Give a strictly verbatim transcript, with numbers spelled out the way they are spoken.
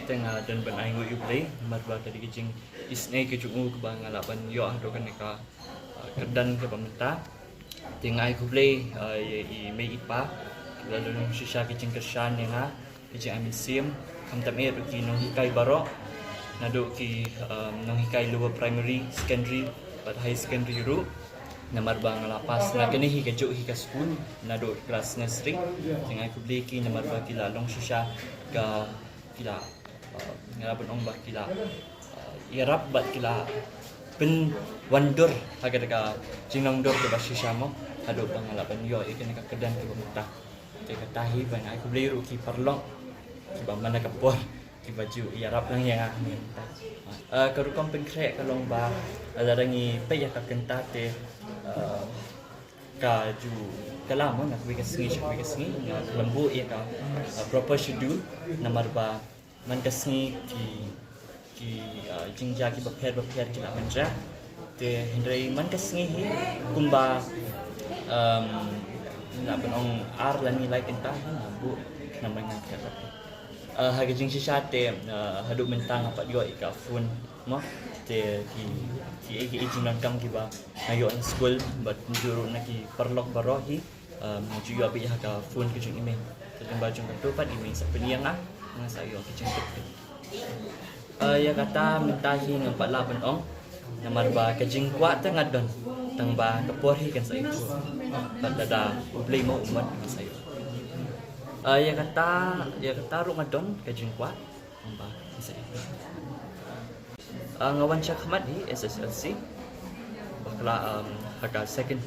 Te nga don ban ai nguh ïa U Blei namar ba ka dei ka jingisynei ka jong u kaba nga lah ban ïoh haduh kane ka, uh, kyrdan kaba mynta. Te nga ai khublei, uh, ïa i mei i pa kiba la long shisha ka jingkyrshan ïa nga, ka jingai mynsiem, khamtam eh ruh ki nonghikai baroh, naduh ki, um, nonghikai lower primary, secondary bad high secondary ruh. Namar ba nga la pass na kane hi kajuh hi ka skul naduh klas nursery. Te nga ai khublei ki namar ba ki la long shisha ka, ki la, uh, nga lah ban ong ba ki la, uh, ïarap bad ki la pynwandur ha kata ka jinglong dur kaba shisha mo, haduh ba nga lah ban ïoh ïa kane ka kyrdan kaba mynta. Te kata hi ba nga ai khublei ruh ki paralok kiba man la ka por kiba ju ïarap lang ïa nga mynta. Uh, ka rukom pynkhreh ka long ba, uh, lada ngi peit ïa ka kynta te, uh, ka ju kylla mo na kawei ka sngi sha kawei ka sngi, nga khlem buh ïa ka, uh, proper schedule namar ba man ka sngi ki, ki, uh, jingjia kiba pher ba pher ki la mynjah. Te hynrei man ka sngi hi kumba, um, nga lah ban ong ar lane lai kynta hi nga buh namar nga khlem, uh, ha ka jingshisha te, uh, haduh mynta nga pat ïoh ïa ka phone mo. Te ki, ki, ki, ki jingdonkam kiba nga ïoh na skul bad mynjur ruh na ki paralok baroh hi, um, nga ju ïoh beit ha ka phone ka jong i mei. Te lyngba jong kato pat i mei sa pyni ïa nga, nga sa ïoh ka jingtip. Uh, ïa kata mynta hi ngam pat lah ban ong namar ba ka jingkwah te nga don, tang ba ka por hi kan sa ïathuh. Bad lada U Blei mo u mut kan sa ïoh. Uh, ïa kata, ïa kata ruh nga don ka jingkwah, tang ba kan sa ïathuh. Uh, nga wan shakhmat hi S S L C bakla, um, ha ka second